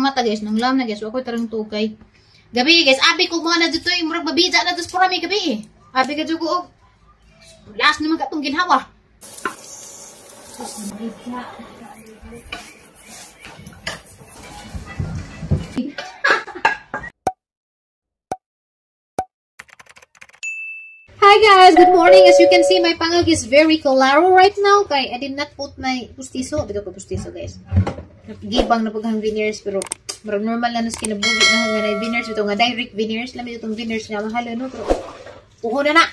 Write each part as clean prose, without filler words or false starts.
mata guys, nang lam na guys, wa koy tarang tukay. Gabi guys, abi ko mga na dito, murag mabida na dus purami gabi eh. Abi ka jud ko og last naman katong ginhawa. Sus, mabida. Hi guys, good morning. As you can see, my pangag is very claro right now. Kay I did not put my pustiso. Bito ko pustiso guys. Gibang na paghang veneers pero murag normal na nus kinabuhi na nga na veneers ito nga direct veneers. Lami itong veneers nga mahalo no pero uho na na.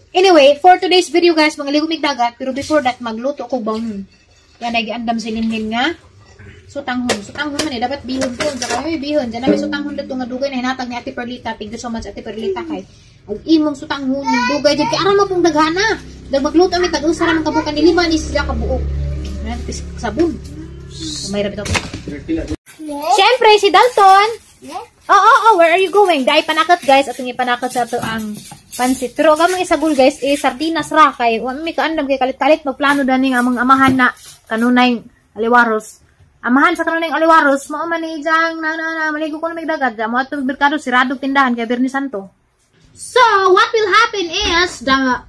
Anyway, for today's video guys, mga ligumig dagat pero before that magluto ko bangon. Yan ay giandam si Linlin nga sutanghon. Sutanghon man eh, dapat bihon po. Saka may bihon. Diyan namin sutanghon dito nga dugay na hinatag ni Ate Perlita. Thank you so much Ate Perlita kay ag imong sutanghon dugay jud kay aron mapong daghana. Dag magluto mi tag usa ra man kabuok ni lima ni sila kabuok. Sabon. May ra bitaw. Syempre si Dalton. Oh, where are you going? Dai panakot guys, atong ipanakot sa ato ang pansit. Pero ang among isagol guys is sardinas ra kay wa mi kaandam kay kalit-kalit magplano dani nga among amahan na kanunay aliwaros. Amahan sa kanunay aliwaros mao man ni jang na na maligo ko na mig dagat. Mo atong merkado sirado tindahan kay Biyernes Santo. So, what will happen is the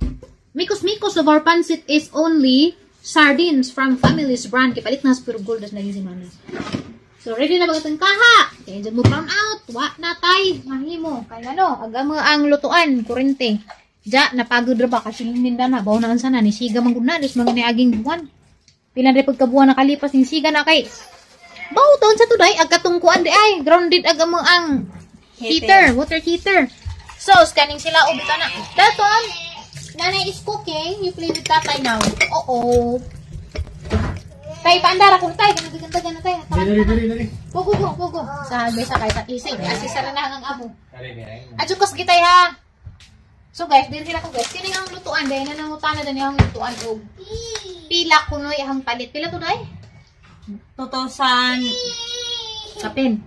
mikos-mikos of our pansit is only sardines from Family's brand. Kipalit na sa pure gold as naging si Manas. So, ready na ba itong kaha? Kaya dyan mo brown out. Wa na tay. Mahimo. Kaya ano, agama ang lutuan. Kurente. Diya, napagod ra ba? Kasi lininda na. Bawa na sana. Ni siga mangguna. Dos mga niaging buwan. Pila na pagkabuwan nakalipas. Ni siga na kay. Bawa taon sa today. Agkatungkuan di ay. Grounded agama ang heater. Water heater. So, scanning sila. Ubi ka na. Dalton, nanay is cooking. You play with tatay now. Oo. Tay, paandara kung tay. Ganagaganda na tay. Dali. Go, go, go, go. Sa guys, kay sa isig. Asi sara na hanggang amo. Adyo kas gitay ha. So guys, dili sila ko guys. Kini ang lutuan dahil na nangutana dani ang lutuan og pila kunoy ang palit. Pila to day? 2,000. Kapin.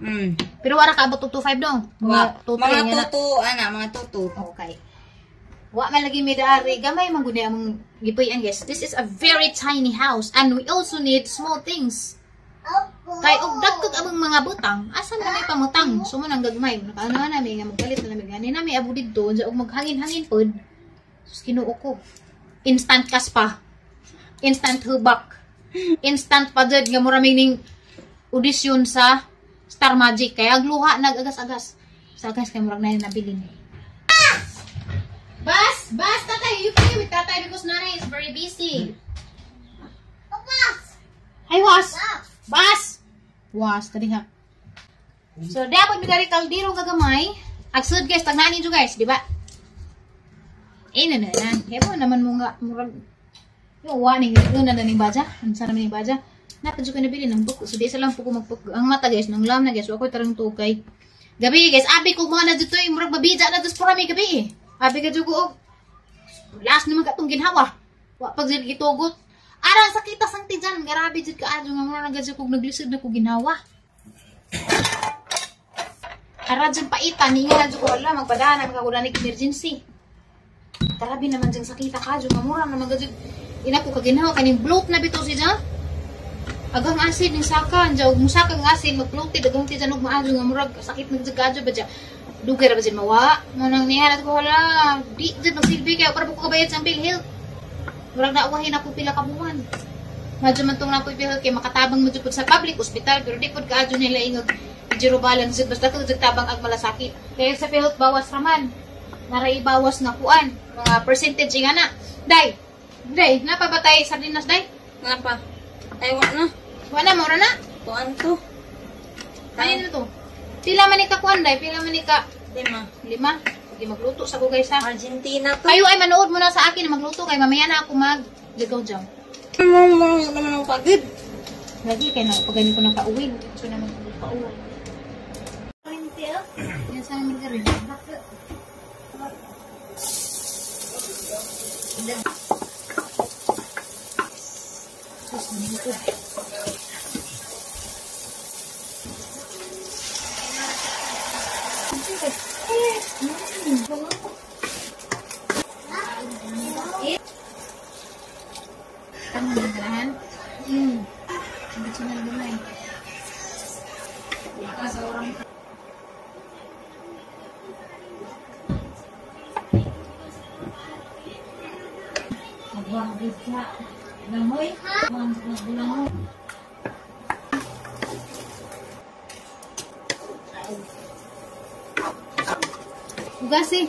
Pero wala ka abot 2,500 dong. Mga 2,200 ana, mga 2,200. Okay. Wa man lagi mi daari gamay man gud among gipuy-an guys. This is a very tiny house and we also need small things. Kay og dagkog among mga butang, asa na may pamutang? So mo nang gagmay. Nakaano na nami nga magpalit na nami gani nami abo didto unsa og maghangin-hangin pod. Sus, Ginoo ko. Instant kaspa. Instant hubak. Instant pa jud nga mura may ning audition sa Star Magic kay agluha nagagas-agas. Sa guys kay murag na nabilin. Bas, bas tatay, you play with tatay because nanay is very busy. Bas. Ay was. Bas. Was kadi ha. So dapat mi dari kaldero gagamay. Agsud guys, tagnani jud guys, di ba? Eh na na. Hebo naman mo nga murag yo wa ning una na ning baja. Unsa na ning baja? Napa jud ko nabili ng buko. So di sa lang po ko magpuk. Ang mata guys, nang lam na guys, wa koy tarang tukay. Gabi guys, abi ko mga na dito, murag mabida na dus purami gabi eh. Abi ka jud ko og last naman katong ginhawa. Wa pag jud gitugot. Arang sakita sang tiyan, grabe jud ka adyo nga mura na jud kog naglisod na ko ginhawa. Ara jud paitan ni nga jud ko wala magpadana magkagulan ni emergency. Grabe naman jud sakita ka jud nga mura naman jud ina ko kaginhawa kaning bloat na bitaw si jan. Agang asin ning saka, anjaw musaka ang asin magpluti dagang tiyan og maayo nga murag sakit nag jud kadyo ba dya. Dugay ra ba jud mawa? Mo nang nihalat ko hala, di jud magsilbi kay para ko kabayad sa PhilHealth. Murag nauwahin ako pila ka buwan. Madyo man tong nakoy PhilHealth kay makatabang man jud sa public hospital pero di pud kaadyo nila ingog zero balance jud basta jud tabang ag malasakit. Kay sa PhilHealth bawas ra man. Naray bawas nga kuan, mga percentage nga na. Day. Day, napa ba tay sardinas day? Napa. Ay wa na. Wala mo na? Kuan to. Kanin na to. Pila man ni ka kuan day? Pila man ni ka? Lima. Lima. Sige magluto sa ko guys ha. Argentina to. Kayo ay manood muna sa akin na magluto kay mamaya na ako mag ligaw jaw. Naman pagid. Lagi kay na pag ganyan ko nakauwi. So naman ko pauwi. Yan sa margarine. Sus, nito. Tama na ganahan? Ang na gamay. Hugas eh.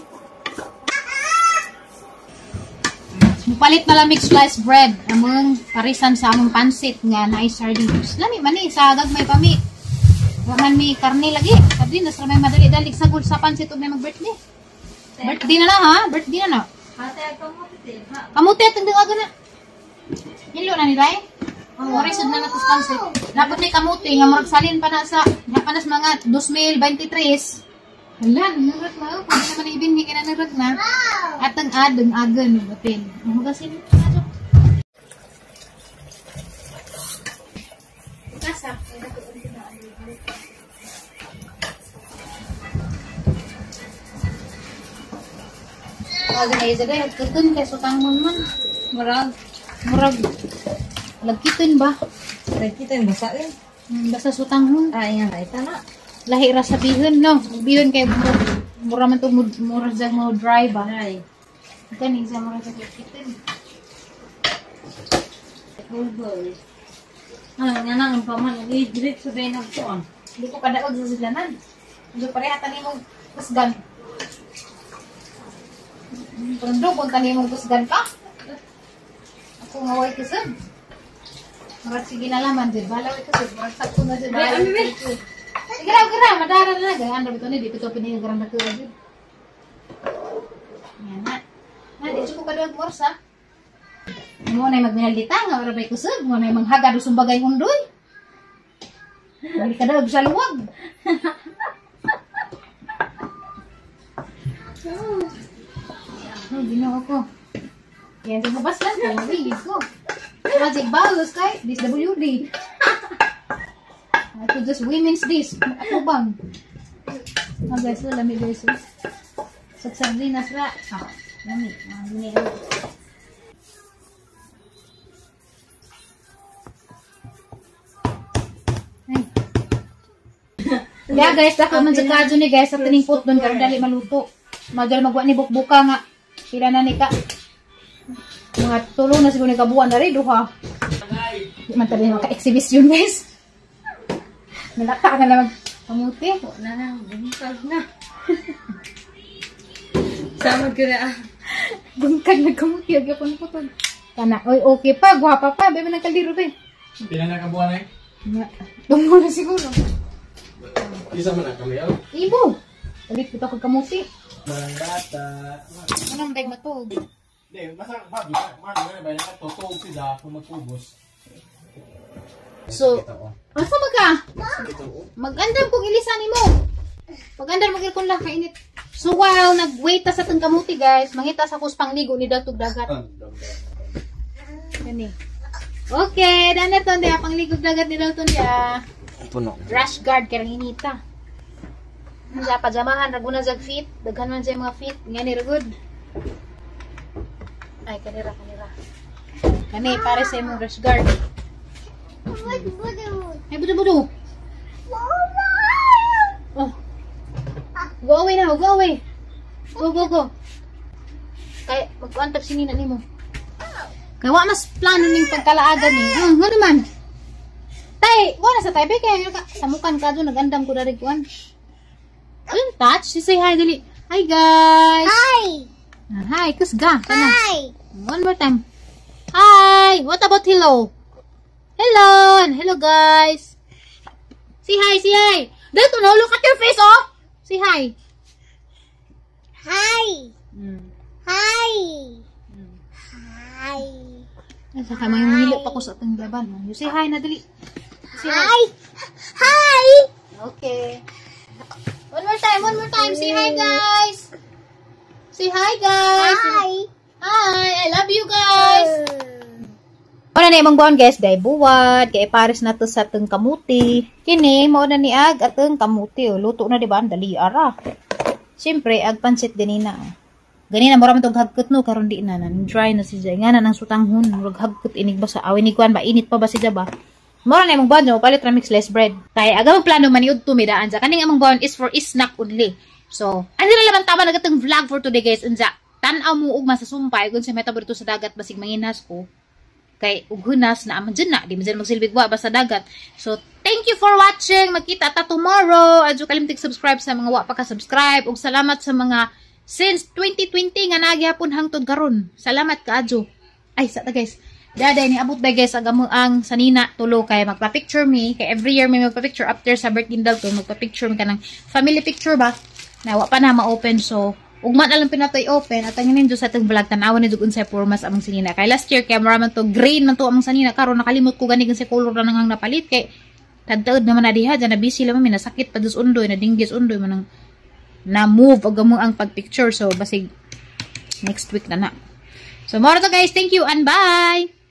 Mupalit na lamig sliced bread among parisan sa among pansit nga naay sardines. Lami man ni sa gagmay pa mi. Wa man mi karne lagi. Sardinas ra may madali-dali sagol sa pansit ug may mag-birthday. Birthday na lang ha, birthday na na. Kamuti atong dungago na. Hilo na ni Day. Oray sud na nato sa pansit. Dapat may kamuti nga murag salin pa na sa pa na sa mga 2023. Hala, nanurot na. Pwede naman ibinhi ka na nanurot na. At ang adong agan, batin. Ang hugasin. Kasa. Aga na isa guys, kitun kay sutangon man. Murag. Murag. Lagkitin ba? Lagkitin, basa eh. Basta sutangon. Ay, nga, ita na. Lahi ra sa bihon, no? Bihon kay mura man to, mura sa mo dry ba? Ay. Kani sa mura sa lagkitin. Bulbul. Ano, nga na, ang paman, nag-drip sa benag ko. Hindi ko kadaog sa silanan. Medyo pareha tani mong kusgan. Pundo, kung tani mong kusgan ka. Ako nga way kusgan. Murag sige na laman, di ba? Laway kusgan. Murag sakto na siya. Ay, ano ba? Sige ra, okay ra. Madara na lang. Gayaan, rabi to ni. Di ko ito pinigagaran na ko. Yan na. Na, di ko kadaog morsa. Mo na magminaldita nga, ora bay kusog. Mo na manghagad usong bagay hundoy. Dali ka daw sa luwag. Oh, Ginoo ko. Yan, sa mabas lang. Kaya mabilig ko. Magic balos kay DSWD. Ito just women's days. Ako bang? Oh guys, oh, lami guys. Oh. Sa sardinas ra. Ah, lami. Ah, gini. Ay. Yeah guys, dako man sa kadyo ni guys sa tining pot doon karon dali maluto. Madal magwa ni bukbuka nga. Pila na ni ka? Mga tulo na siguro ni kabuan na rin duha. Di man tali maka-exhibition guys. Nalata ka na mag kamuti. Na na, bungkag na. Samad ko na. Bungkag na kamuti ag yapon putol. Kana, oy okay pa, gwapa pa, bebe ng kaldero be. Pila na kabuan eh? Nga, tungo na siguro. Isa man na kami, oh. Ibo. Ulit kita kog kamuti. Mga bata. Anong dag matug? Hindi, basta babi ka. Babi ka na ba? Nakatutog sila kung magpubos. So, Ito, oh. asa ba ka? Ito, oh. Mag-andam kong ilisan nimo. Pag-andam mag kung lang kainit. So while nag-wait ta sa tang kamuti guys, mangita sa kus pangligo ni datog dagat. Andam. Kani. Okay, dana to dia pangligog dagat ni Dalton dia. Puno. Rash guard kay inita. Sa pajamahan raguna jag fit, daghan man siya mga fit, ngani ra good. Ay kanira kanira. Kani pare sa imong rash guard. Ay budo budo. Oh. Go away now, go away. Go go go. Kay magkuan tag sinina nimo. Kay wa mas plano ning pagkalaagan ni. Ah, ngano man. Tay, wa na sa tay kay samukan ka do nagandam ko dari kuan. Don't touch. Say hi dali. Hi guys. Hi! Ah, hi, kusga. Kana. Hi! One more time. Hi. What about hello? Hello and hello guys. Say hi, say hi. Dito no, look at your face oh. Say hi. Hi! Hi! Hi! Ay, saka may mahilo pa ko sa atong laban. You say hi na dali. Say hi. Hi! Hi! Okay. One more time, one more time. Say hi guys. Say hi guys. Hi! Hi, I love you guys. Mao na ni imong buwan guys, dahil buwad, kay pares na to sa atong kamuti. Kini, mao na ni ag atong kamuti. Oh. Luto na di ba? Ang dali ara. Siyempre, ag pansit ganina. Oh. Ganina, mura man tong hagkot no, karon di na, nan dry na si Jay. Nga na nang sutanghon, murag hagkot inig ba sa awin ni kuan ba, init pa ba si ba? Mora na imong baon, palit ra mix less bread. Kay aga mong plano maniud to mi daan sa kaning among baon is for snack only. So, ano na laman tama na katong vlog for today, guys. Unsa, tan-aw mo ugma sa sumpay kung sa metabo dito sa dagat, basig manginhas ko. Kay ug hunas na man dyan na, di man dyan magsilbig wa basta dagat. So, thank you for watching. Magkita ta tomorrow. Adyo kalimtig subscribe sa mga wa pa ka subscribe ug salamat sa mga since 2020 nga nagyapon hangtod karon. Salamat kaadyo. Ay, sa ta, guys. Daday ni abot day, guys, ang amo ang sanina tulo kay magpa-picture mi kay every year may magpa-picture after sa birthday daw to, magpa-picture mi kanang family picture ba na wa pa na ma-open. So ugma na lang pinato i-open at ang ninyo sa atong vlog, tan-awan ni unsay formas among sanina. Kay last year kay mura man to, green man to among sanina. Karon nakalimot ko gani sa color na nang napalit kay tadtaod naman na diha dyan na busy lang mi, nasakit pa dus undoy, na dinggis undoy man ang na move og among ang pag-picture. So basig next week na na. So more to, guys. Thank you and bye.